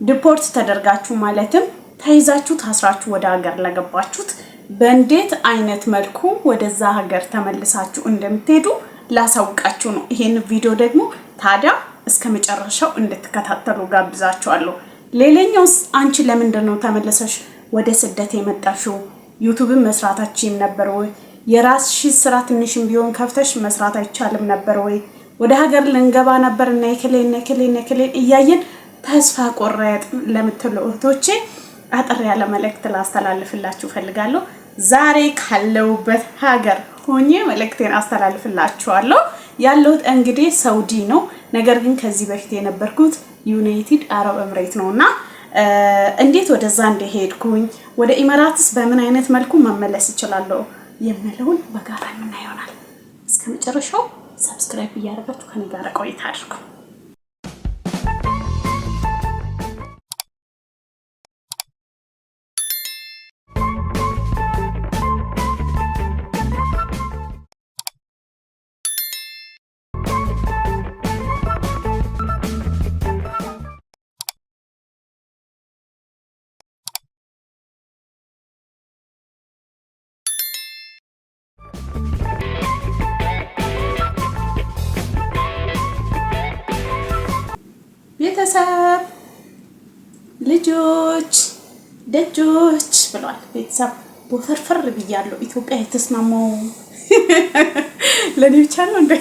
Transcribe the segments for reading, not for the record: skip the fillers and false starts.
Deport ተደርጋችሁ፣ ማለትም ተይዛችሁ ታስራችሁ ወደ ሀገር ለገባችሁት በእንዴት አይነት መልኩ ወደዛ ሀገር ተመልሳችሁ እንደምትሄዱ ላሳውቃችሁ ነው። ይሄን ቪዲዮ ደግሞ ታዲያ እስከ መጨረሻው እንድትከታተሉ ጋብዛችኋለሁ። ሌላኛውስ፣ አንቺ ለምንድን ነው ተመልሰሽ ወደ ስደት የመጣሽው? YouTube ን መስራታችም ነበር ወይ? የራስሽ ስራ ትንሽም ቢሆን ከፍተሽ መስራት አይቻልም ነበር ወይ? ወደ ሀገር ልንገባ ነበር እና የክሌ እና የክሌ እና የክሌ እያየን ተስፋ ቆረጥ ለምትሉ እህቶቼ አጠር ያለ መልእክት ላስተላልፍላችሁ ፈልጋለሁ። ዛሬ ካለሁበት ሀገር ሆኜ መልእክቴን አስተላልፍላችኋለሁ። ያለሁት እንግዲህ ሳውዲ ነው። ነገር ግን ከዚህ በፊት የነበርኩት United Arab Emirate ነው እና እንዴት ወደዛ እንደሄድኩኝ፣ ወደ ኢመራትስ በምን አይነት መልኩ መመለስ እችላለሁ የሚለውን በጋራ የምናየው ይሆናል። እስከ መጨረሻው subscribe እያደረጋችሁ ከኔ ጋር ቆይታ አድርጉ። ቤተሰብ፣ ልጆች፣ ደጆች ብለዋል። ቤተሰብ፣ ወፈርፈር ብያለሁ። ኢትዮጵያ የተስማማው ለእኔ ብቻ ነው እንደ?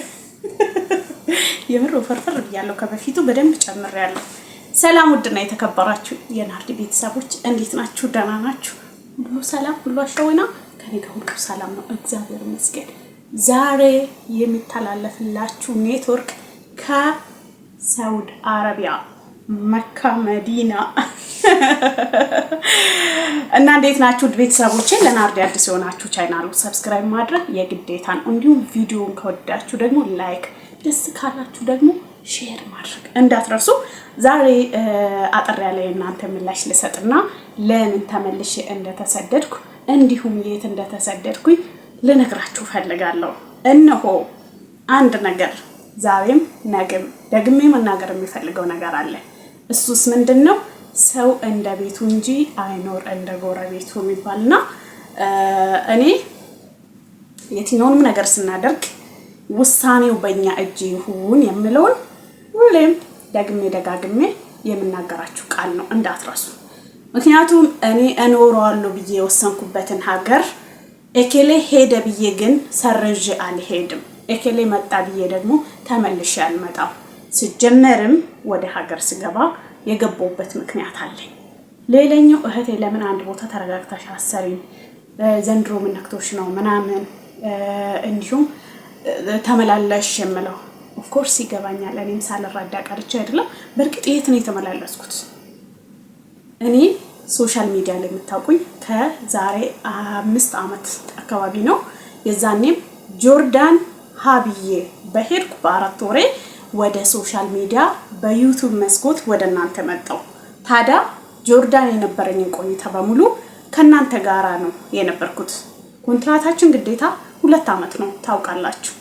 የምር ወፈርፈር ብያለሁ። ከበፊቱ በደንብ ጨምሬያለሁ። ሰላም ውድና የተከበራችሁ የናርዲ ቤተሰቦች፣ እንዴት ናችሁ? ደህና ናችሁ? ሁሉ ሰላም፣ ሁሉ አሸወና፣ ከኔ ጋር ሁሉ ሰላም ነው፣ እግዚአብሔር ይመስገን። ዛሬ የሚተላለፍላችሁ ኔትወርክ ከሳውዲ አረቢያ መካ መዲና እና እንዴት ናችሁ ቤተሰቦቼ? ለናርዲ አዲስ የሆናችሁ ቻናሉ subscribe ማድረግ የግዴታ ነው። እንዲሁም ቪዲዮን ከወዳችሁ ደግሞ like፣ ደስ ካላችሁ ደግሞ share ማድረግ እንዳትረሱ። ዛሬ አጠር ያለ የእናንተ ምላሽ ልሰጥና ለምን ተመልሼ እንደተሰደድኩ እንዲሁም የት እንደተሰደድኩኝ ልነግራችሁ ፈልጋለሁ። እነሆ አንድ ነገር ዛሬም ነገም ደግሜ መናገር የሚፈልገው ነገር አለ። እሱስ ምንድን ነው? ሰው እንደ ቤቱ እንጂ አይኖር እንደ ጎረቤቱ የሚባልና እኔ የትኛውንም ነገር ስናደርግ ውሳኔው በእኛ እጅ ይሁን የምለውን ሁሌም ደግሜ ደጋግሜ የምናገራችሁ ቃል ነው፣ እንዳትረሱ። ምክንያቱም እኔ እኖረዋለሁ ብዬ የወሰንኩበትን ሀገር ኤኬሌ ሄደ ብዬ ግን ሰርዤ አልሄድም። ኤኬሌ መጣ ብዬ ደግሞ ተመልሼ አልመጣም። ስጀመርም ወደ ሀገር ስገባ የገባሁበት ምክንያት አለኝ። ሌላኛው እህቴ ለምን አንድ ቦታ ተረጋግተሽ አሰሪም፣ ዘንድሮ ምን ነክቶሽ ነው ምናምን፣ እንዲሁም ተመላለሽ የምለው፣ of course ይገባኛል። እኔም ሳልረዳ ቀርቼ አይደለም። በእርግጥ የት ነው የተመላለስኩት? እኔ social media ላይ የምታውቁኝ ከዛሬ 5 ዓመት አካባቢ ነው። የዛኔም ጆርዳን ሀብዬ በሄድኩ በ4 ወሬ ወደ social media በ YouTube መስኮት ወደ እናንተ መጣሁ። ታዲያ ጆርዳን የነበረኝን ቆይታ በሙሉ ከእናንተ ጋራ ነው የነበርኩት። ኮንትራታችን ግዴታ 2 ዓመት ነው፣ ታውቃላችሁ።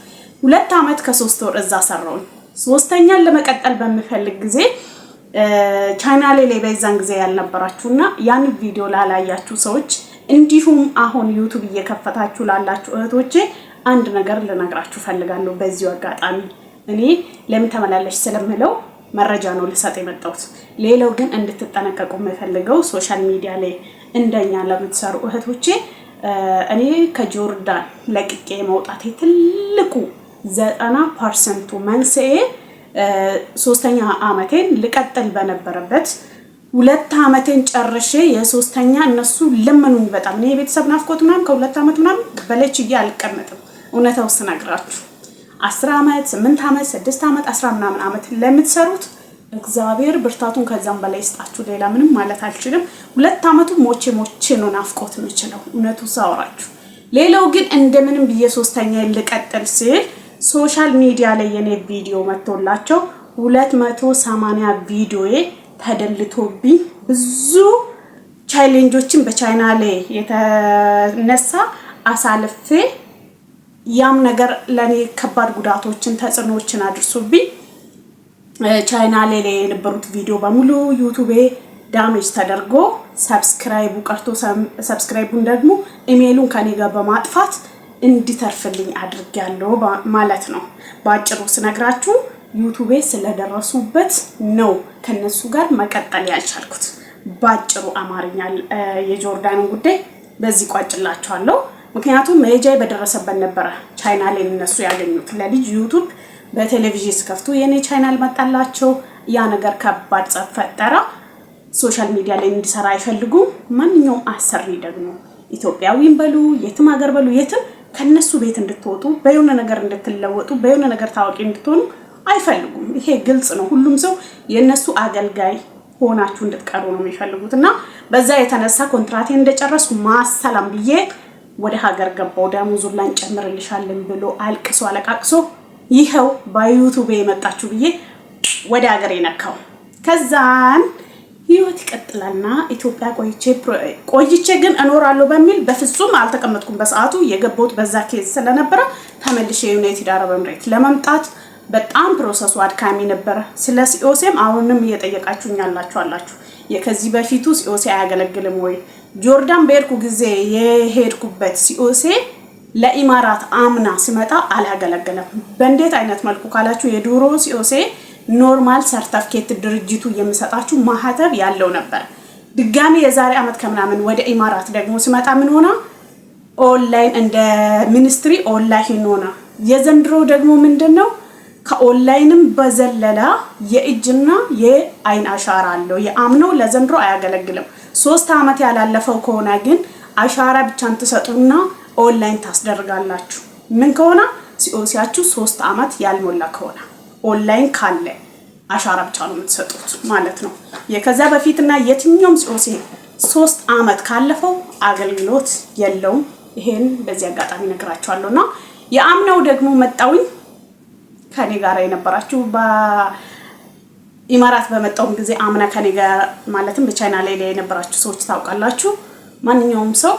2 ዓመት ከ3 ወር እዛ ሰራውኝ። ሶስተኛን ለመቀጠል በምፈልግ ጊዜ ቻናሌ ላይ በዛን ጊዜ ያልነበራችሁ እና ያን ቪዲዮ ላላያችሁ ሰዎች እንዲሁም አሁን YouTube እየከፈታችሁ ላላችሁ እህቶቼ አንድ ነገር ልነግራችሁ ፈልጋለሁ። በዚሁ አጋጣሚ እኔ ለምን ተመላለሽ ስለምለው መረጃ ነው ልሰጥ የመጣሁት። ሌላው ግን እንድትጠነቀቁ የምፈልገው social media ላይ እንደኛ ለምትሰሩ እህቶቼ፣ እኔ ከጆርዳን ለቅቄ መውጣቴ ትልቁ 90% ኡ መንስኤ ሶስተኛ አመቴን ልቀጥል በነበረበት 2 አመቴን ጨርሼ የሶስተኛ እነሱ ለመኑኝ በጣም። እኔ የቤተሰብ ናፍቆት ምናምን ከ2 አመት ምናምን በላይ ችዬ አልቀመጥም። እውነታው ስነግራችሁ 10 አመት፣ 8 አመት፣ 6 አመት፣ አስራ ምናምን አመት ለምትሰሩት እግዚአብሔር ብርታቱን ከዛም በላይ ይስጣችሁ። ሌላ ምንም ማለት አልችልም። 2 አመቱ ሞቼ ሞቼ ነው ናፍቆት የምችለው እውነቱ ሳወራችሁ። ሌላው ግን እንደምንም ብዬ ሶስተኛ ልቀጥል ስል social media ላይ የኔ ቪዲዮ መጥቶላቸው 280 ቪዲዮዬ ተደልቶብኝ ብዙ challenge ኦችን በቻይናሌ የተነሳ አሳልፌ ያም ነገር ለእኔ ከባድ ጉዳቶችን ተጽዕኖዎችን አድርሶብኝ ቻይናሌ ላይ የነበሩት ቪዲዮ በሙሉ ዩቱቤ damage ተደርጎ subscribe ኡ ቀርቶ subscribe ኡን ደግሞ ኢሜይሉን ከኔ ጋር በማጥፋት እንዲተርፍልኝ አድርጌያለሁ ማለት ነው። በአጭሩ ስነግራችሁ ዩቱቤ ስለደረሱበት ነው ከነሱ ጋር መቀጠል ያልቻልኩት። በአጭሩ አማርኛ የጆርዳንን ጉዳይ በዚህ ቋጭላችኋለሁ። ምክንያቱም መሄጃዬ በደረሰበት ነበረ ቻይናሌ እነሱ ያገኙት። ለልጅ ዩቱብ በቴሌቪዥን ስከፍቱ የእኔ ቻይናል መጣላቸው። ያ ነገር ከባድ ጸብ ፈጠረ። Social media ላይ እንዲሰራ አይፈልጉም። ማንኛውም አሰሪ ደግሞ ኢትዮጵያዊም በሉ የትም ሀገር በሉ የትም ከነሱ ቤት እንድትወጡ፣ በየሆነ ነገር እንድትለወጡ፣ በየሆነ ነገር ታዋቂ እንድትሆኑ አይፈልጉም። ይሄ ግልጽ ነው። ሁሉም ሰው የእነሱ አገልጋይ ሆናችሁ እንድትቀሩ ነው የሚፈልጉት። እና በዛ የተነሳ ኮንትራቴን እንደጨረስኩ ማሰላም ብዬ ወደ ሀገር ገባው። ደሞዙን ላንጨምርልሻለን ብሎ አልቅሶ አለቃቅሶ ይኸው በዩቱቤ የመጣችሁ ብዬ ወደ ሀገር የነካው። ከዛን ህይወት ይቀጥላልና ኢትዮጵያ ቆይቼ ቆይቼ ግን እኖራለሁ በሚል በፍጹም አልተቀመጥኩም። በሰዓቱ የገባሁት በዛ case ስለነበረ ተመልሼ ዩናይትድ አረብ ኤምሬት ለመምጣት በጣም process ኡ አድካሚ ነበረ። ስለ COC ም አሁንም እየጠየቃችሁኝ ያላችሁ አላችሁ። የከዚህ በፊቱ COC አያገለግልም ወይ? ጆርዳን በሄድኩ ጊዜ የሄድኩበት COC ለኢማራት አምና ስመጣ አላገለገለም። በእንዴት አይነት መልኩ ካላችሁ የድሮ COC normal ሰርተፍኬት ድርጅቱ የሚሰጣችሁ ማህተብ ያለው ነበር። ድጋሚ የዛሬ ዓመት ከምናምን ወደ ኢማራት ደግሞ ስመጣ ምን ሆነ? ኦንላይን እንደ ministry online ሆነ። የዘንድሮ ደግሞ ምንድን ነው? ከኦንላይንም በዘለለ የእጅና የአይን አሻራ አለው። የአምነው ለዘንድሮ አያገለግልም። 3 ዓመት ያላለፈው ከሆነ ግን አሻራ ብቻን ትሰጡና ኦንላይን ታስደርጋላችሁ። ምን ከሆነ? COC ያችሁ 3 ዓመት ያልሞላ ከሆነ ኦንላይን ካለ አሻራ ብቻ ነው የምትሰጡት ማለት ነው። ከዛ በፊትና የትኛውም COC 3 ዓመት ካለፈው አገልግሎት የለውም። ይሄን በዚህ አጋጣሚ ነግራችኋለሁ። እና የአምናው ደግሞ መጣውኝ ከኔ ጋር የነበራችሁ በኢማራት በመጣውም ጊዜ አምና ከኔ ጋር ማለትም በቻይና ላይ የነበራችሁ ሰዎች ታውቃላችሁ። ማንኛውም ሰው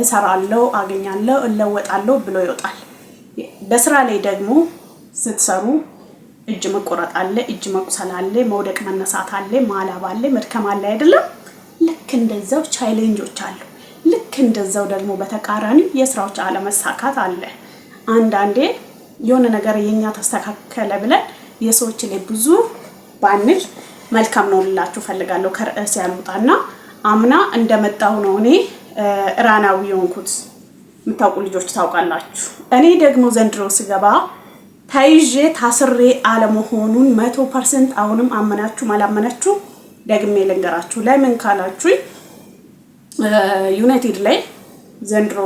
እሰራለሁ፣ አገኛለሁ፣ እለወጣለሁ ብሎ ይወጣል። በስራ ላይ ደግሞ ስትሰሩ እጅ መቆረጥ አለ፣ እጅ መቁሰል አለ፣ መውደቅ መነሳት አለ፣ ማላብ አለ፣ መድከም አለ አይደለም? ልክ እንደዛው challenge ኦች አሉ። ልክ እንደዛው ደግሞ በተቃራኒ የስራዎች አለመሳካት አለ። አንዳንዴ የሆነ ነገር የኛ ተስተካከለ ብለን የሰዎች ላይ ብዙ ባንል መልካም ነው ልላችሁ ፈልጋለሁ። ከርዕስ ያልውጣና አምና እንደመጣሁ ነው እኔ እራናዊ የሆንኩት። የምታውቁ ልጆች ታውቃላችሁ። እኔ ደግሞ ዘንድሮ ስገባ ተይዤ ታስሬ አለመሆኑን 100% አሁንም አመናችሁ አላመናችሁ ደግሜ ልንገራችሁ። ለምን ካላችሁኝ ዩናይትድ ላይ ዘንድሮ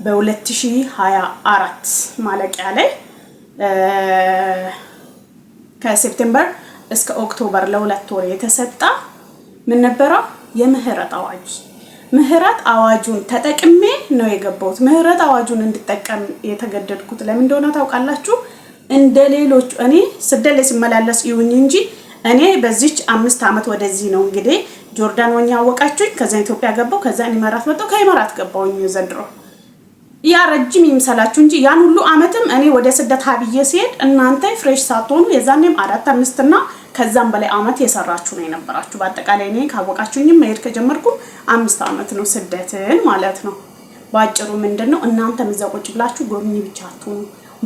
በ2024 ማለቂያ ላይ ከ September እስከ October ለ2 ወር የተሰጠ ምን ነበረ? የምህረት አዋጅ። ምህረት አዋጁን ተጠቅሜ ነው የገባሁት። ምህረት አዋጁን እንድጠቀም የተገደድኩት ለምን እንደሆነ ታውቃላችሁ? እንደ ሌሎቹ እኔ ስደት ላይ ሲመላለስ ይሁን እንጂ እኔ በዚች 5 ዓመት ወደዚህ ነው እንግዲህ ጆርዳን ወኛ አወቃችሁኝ። ከዛ ኢትዮጵያ ገባሁ፣ ከዛ ኢማራት መጣሁ፣ ከኢማራት ገባሁኝ ዘንድሮ። ያ ረጅም ይምሰላችሁ እንጂ ያን ሁሉ አመትም እኔ ወደ ስደት ሀብዬ ሲሄድ እናንተ fresh ሳትሆኑ የዛኔም አራት አምስት እና ከዛም በላይ አመት የሰራችሁ ነው የነበራችሁ። በአጠቃላይ እኔ ካወቃችሁኝም መሄድ ከጀመርኩ 5 አመት ነው ስደትን ማለት ነው። በአጭሩ ምንድን ነው፣ እናንተም እዛ ቁጭ ብላችሁ ጎብኚ ብቻ አትሆኑ፣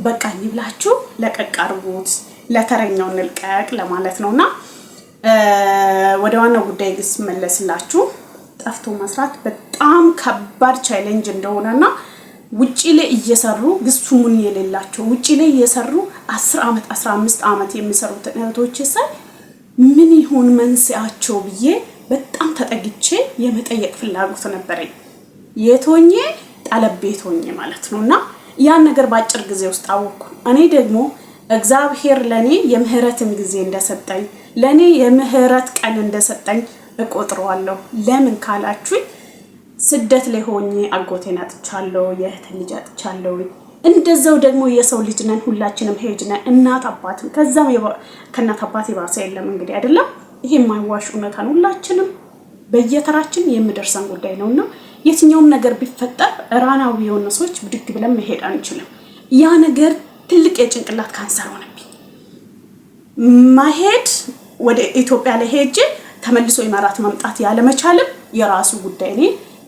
በቃኝ ብላችሁ ለቀቅ አድርጉት፣ ለተረኛው እንልቀቅ ለማለት ነው። እና ወደ ዋናው ጉዳይ ግስ መለስላችሁ ጠፍቶ መስራት በጣም ከባድ challenge እንደሆነና ውጪ ላይ እየሰሩ ግሱሙን የሌላቸው ውጪ ላይ እየሰሩ 10 ዓመት 15 ዓመት የሚሰሩትን እህቶች ሳይ ምን ይሆን መንስኤያቸው ብዬ በጣም ተጠግቼ የመጠየቅ ፍላጎት ነበረኝ። የት ሆኜ? ጠለብ ቤት ሆኜ ማለት ነው። እና ያን ነገር በአጭር ጊዜ ውስጥ አወቅኩ። እኔ ደግሞ እግዚአብሔር ለእኔ የምህረትን ጊዜ እንደሰጠኝ፣ ለእኔ የምህረት ቀን እንደሰጠኝ እቆጥረዋለሁ። ለምን ካላችሁኝ ስደት ላይ ሆኜ አጎቴን አጥቻለሁ፣ የእህትን ልጅ አጥቻለሁ። እንደዛው ደግሞ የሰው ልጅ ነን፣ ሁላችንም ሄጅ ነን። እናት አባትም ከዛም ከእናት አባት የባሰ የለም እንግዲህ አይደለም። ይሄ የማይዋሽ እውነታ ነው። ሁላችንም በየተራችን የሚደርሰን ጉዳይ ነው እና የትኛውም ነገር ቢፈጠር ራናዊ የሆነ ሰዎች ብድግ ብለን መሄድ አንችልም። ያ ነገር ትልቅ የጭንቅላት ካንሰር ሆነብኝ። መሄድ ወደ ኢትዮጵያ ላይ ሄጄ ተመልሶ ኢማራት መምጣት ያለመቻልም የራሱ ጉዳይ። እኔ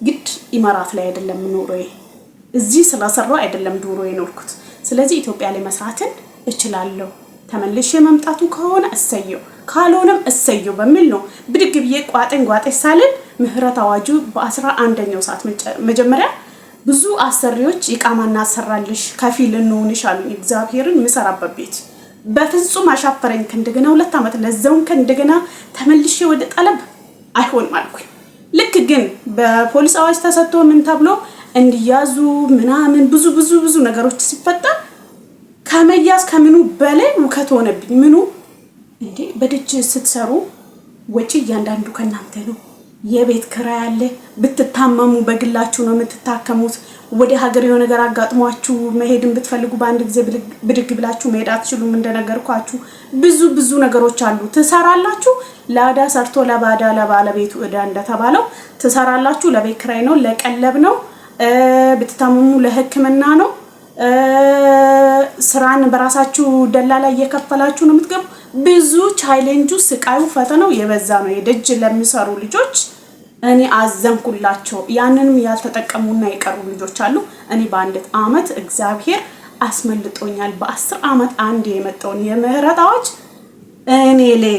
ግድ ኢማራት ላይ አይደለም ኑሮዬ፣ እዚህ ስለሰራው አይደለም ዱሮ የኖርኩት። ስለዚህ ኢትዮጵያ ላይ መስራትን እችላለሁ። ተመልሼ መምጣቱ ከሆነ እሰየው፣ ካልሆነም እሰየው በሚል ነው ብድግ ብዬ ቋጤን ጓጤ ሳልል ምህረት አዋጁ በ11ኛው ሰዓት መጀመሪያ ብዙ አሰሪዎች ኢቃማ እናሰራልሽ ከፊል እንሆንሽ አሉኝ። እግዚአብሔርን የምሰራበት ቤት በፍጹም አሻፈረኝ። ከእንደገና 2 ዓመት ለዛውም ከእንደገና ተመልሼ ወደ ጠለብ አይሆንም አልኩኝ። ልክ ግን በፖሊስ አዋጅ ተሰጥቶ ምን ተብሎ እንዲያዙ ምናምን ብዙ ብዙ ብዙ ነገሮች ሲፈጠር ከመያዝ ከምኑ በላይ ውከት ሆነብኝ። ምኑ እንዴ በደጅ ስትሰሩ ወጪ እያንዳንዱ ከእናንተ ነው። የቤት ኪራይ አለ። ብትታመሙ በግላችሁ ነው የምትታከሙት። ወደ ሀገር የሆነ ነገር አጋጥሟችሁ መሄድን ብትፈልጉ በአንድ ጊዜ ብድግ ብላችሁ መሄድ አትችሉም። እንደነገርኳችሁ ብዙ ብዙ ነገሮች አሉ። ትሰራላችሁ። ለዕዳ ሰርቶ ለባዳ ለባለቤቱ ዕዳ እንደተባለው ትሰራላችሁ። ለቤት ኪራይ ነው፣ ለቀለብ ነው፣ ብትታመሙ ለሕክምና ነው። ስራን በራሳችሁ ደላላ እየከፈላችሁ ነው የምትገቡ። ብዙ ቻሌንጁ፣ ስቃዩ፣ ፈተናው የበዛ ነው። የደጅ ለሚሰሩ ልጆች እኔ አዘንኩላቸው። ያንንም ያልተጠቀሙና የቀሩ ልጆች አሉ። እኔ በአንድ አመት እግዚአብሔር አስመልጦኛል። በ10 አመት አንድ የመጣውን የምህረት አዋጅ እኔ ላይ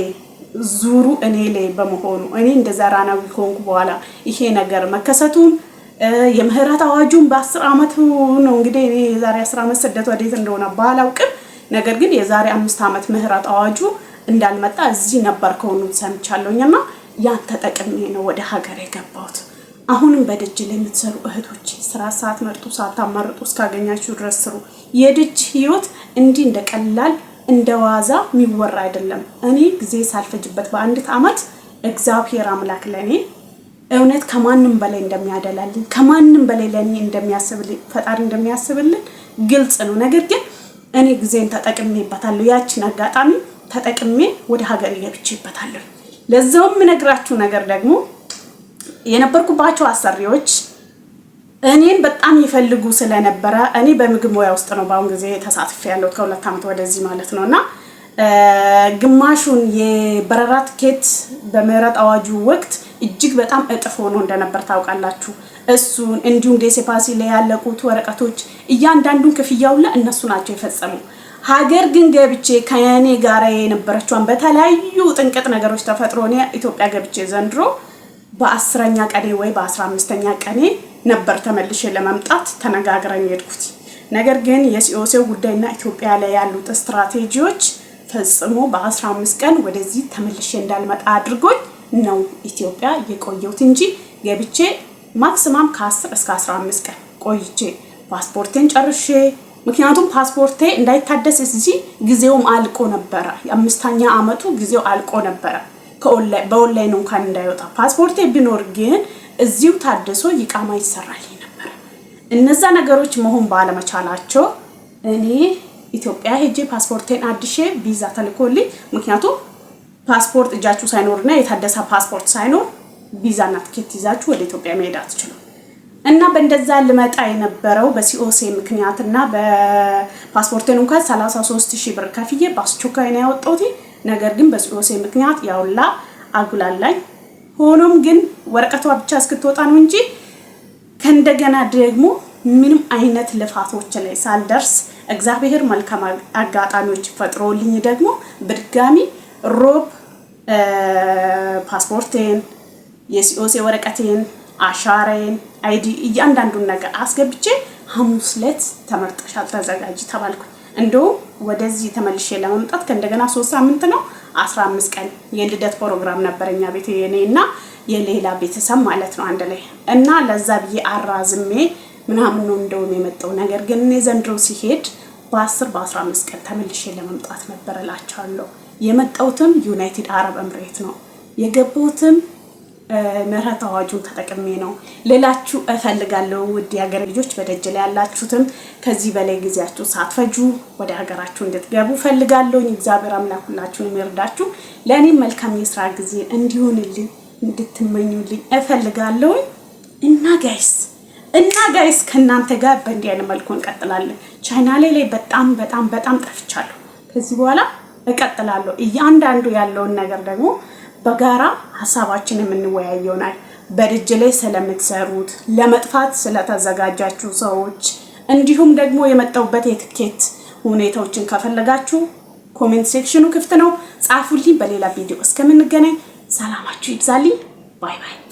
ዙሩ እኔ ላይ በመሆኑ እኔ እንደዛ ራናዊ ከሆንኩ በኋላ ይሄ ነገር መከሰቱም የምህረት አዋጁን በ10 አመቱ ነው። እንግዲህ እኔ የዛሬ 10 አመት ስደት ወዴት እንደሆነ ባላውቅም፣ ነገር ግን የዛሬ 5 አመት ምህረት አዋጁ እንዳልመጣ እዚህ ነበር ከሆኑ ሰምቻለሁኝ እና ያን ተጠቅሜ ነው ወደ ሀገር የገባሁት። አሁንም በደጅ ላይ የምትሰሩ እህቶች ስራ ሳትመርጡ ሳታማርጡ እስካገኛችሁ ድረስ ስሩ። የደጅ ህይወት እንዲህ እንደ ቀላል እንደ ዋዛ የሚወራ አይደለም። እኔ ጊዜ ሳልፈጅበት በአንዲት አመት እግዚአብሔር አምላክ ለእኔ እውነት ከማንም በላይ እንደሚያደላልን፣ ከማንም በላይ ለእኔ እንደሚያስብልን፣ ፈጣሪ እንደሚያስብልን ግልጽ ነው። ነገር ግን እኔ ጊዜን ተጠቅሜበታለሁ። ያችን አጋጣሚ ተጠቅሜ ወደ ሀገር ገብቼበታለሁ። ለዛውም የምነግራችሁ ነገር ደግሞ የነበርኩባቸው አሰሪዎች እኔን በጣም ይፈልጉ ስለነበረ እኔ በምግብ ሙያ ውስጥ ነው በአሁን ጊዜ ተሳትፌ ያለሁት ከ2 ዓመት ወደዚህ ማለት ነው። እና ግማሹን የበረራ ትኬት በምህረት አዋጁ ወቅት እጅግ በጣም እጥፍ ሆኖ እንደነበር ታውቃላችሁ። እሱን እንዲሁም ዴሴ ፓሲ ላይ ያለቁት ወረቀቶች እያንዳንዱን ክፍያው ላይ እነሱ ናቸው የፈጸሙ። ሀገር ግን ገብቼ ከእኔ ጋር የነበረችዋን በተለያዩ ጥንቅጥ ነገሮች ተፈጥሮ እኔ ኢትዮጵያ ገብቼ ዘንድሮ በ10ኛ ቀኔ ወይ በ15ኛ ቀኔ ነበር ተመልሼ ለመምጣት ተነጋግረን የሄድኩት። ነገር ግን የ COC ው ጉዳይና ኢትዮጵያ ላይ ያሉት ስትራቴጂዎች ፈጽሞ በ15 ቀን ወደዚህ ተመልሼ እንዳልመጣ አድርጎኝ ነው ኢትዮጵያ የቆየሁት እንጂ ገብቼ maximum ከ10 እስከ 15 ቀን ቆይቼ ፓስፖርቴን ጨርሼ፣ ምክንያቱም ፓስፖርቴ እንዳይታደስ እዚህ ጊዜውም አልቆ ነበረ። የአምስተኛ ዓመቱ ጊዜው አልቆ ነበረ። በኦንላይን እንኳን እንዳይወጣ ፓስፖርቴ ቢኖር ግን እዚሁ ታድሶ ይቃማ ይሰራልኝ ነበረ። እነዛ ነገሮች መሆን ባለመቻላቸው እኔ ኢትዮጵያ ሄጄ ፓስፖርቴን አድሼ ቪዛ ተልኮልኝ፣ ምክንያቱም ፓስፖርት እጃችሁ ሳይኖርና የታደሰ ፓስፖርት ሳይኖር ቪዛና ትኬት ይዛችሁ ወደ ኢትዮጵያ መሄድ አትችሉም። እና በእንደዛ ልመጣ የነበረው በ COC ምክንያት እና በፓስፖርቴን እንኳን 33 ሺህ ብር ከፍዬ በአስቸኳይ ነው ያወጣሁት። ነገር ግን በ COC ምክንያት ያውላ አጉላላኝ። ሆኖም ግን ወረቀቷ ብቻ እስክትወጣ ነው እንጂ ከእንደገና ደግሞ ምንም አይነት ልፋቶች ላይ ሳልደርስ እግዚአብሔር መልካም አጋጣሚዎች ፈጥሮልኝ ደግሞ በድጋሚ ሮብ ፓስፖርቴን፣ የ COC ወረቀቴን፣ አሻራዬን፣ ID እያንዳንዱን ነገር አስገብቼ ሐሙስ ዕለት ተመርጠሻል ተዘጋጂ ተባልኩኝ። እንደውም ወደዚህ ተመልሼ ለመምጣት ከእንደገና 3 ሳምንት ነው 15 ቀን የልደት ፕሮግራም ነበር እኛ ቤት የኔ እና የሌላ ቤተሰብ ማለት ነው አንድ ላይ እና ለዛ ብዬ አራዝሜ ምናምን ነው እንደውም የመጣው። ነገር ግን እኔ ዘንድሮ ሲሄድ በ10 በ15 ቀን ተመልሼ ለመምጣት ነበር እላቸዋለሁ። የመጣሁትም ዩናይትድ አረብ ኤምሬት ነው፣ የገባሁትም ምህረት አዋጁን ተጠቅሜ ነው ልላችሁ እፈልጋለሁ። ውድ የሀገር ልጆች በደጅ ላይ ያላችሁትም ከዚህ በላይ ጊዜያችሁ ሳትፈጁ ወደ ሀገራችሁ እንድትገቡ እፈልጋለሁ። እግዚአብሔር አምላክ ሁላችሁንም ይርዳችሁ። ለእኔም መልካም የስራ ጊዜ እንዲሆንልኝ እንድትመኙልኝ እፈልጋለሁ። እና guys ከእናንተ ጋር በእንዲህ አይነት መልኩ እንቀጥላለን። ቻናሌ ላይ በጣም በጣም በጣም ጠፍቻለሁ። ከዚህ በኋላ እቀጥላለሁ። እያንዳንዱ ያለውን ነገር ደግሞ በጋራ ሀሳባችን የምንወያይ ይሆናል። በደጅ ላይ ስለምትሰሩት፣ ለመጥፋት ስለተዘጋጃችሁ ሰዎች፣ እንዲሁም ደግሞ የመጣሁበት የትኬት ሁኔታዎችን ከፈለጋችሁ comment section ኑ ክፍት ነው፣ ጻፉልኝ። በሌላ ቪዲዮ እስከምንገናኝ ሰላማችሁ ይብዛልኝ። Bye bye።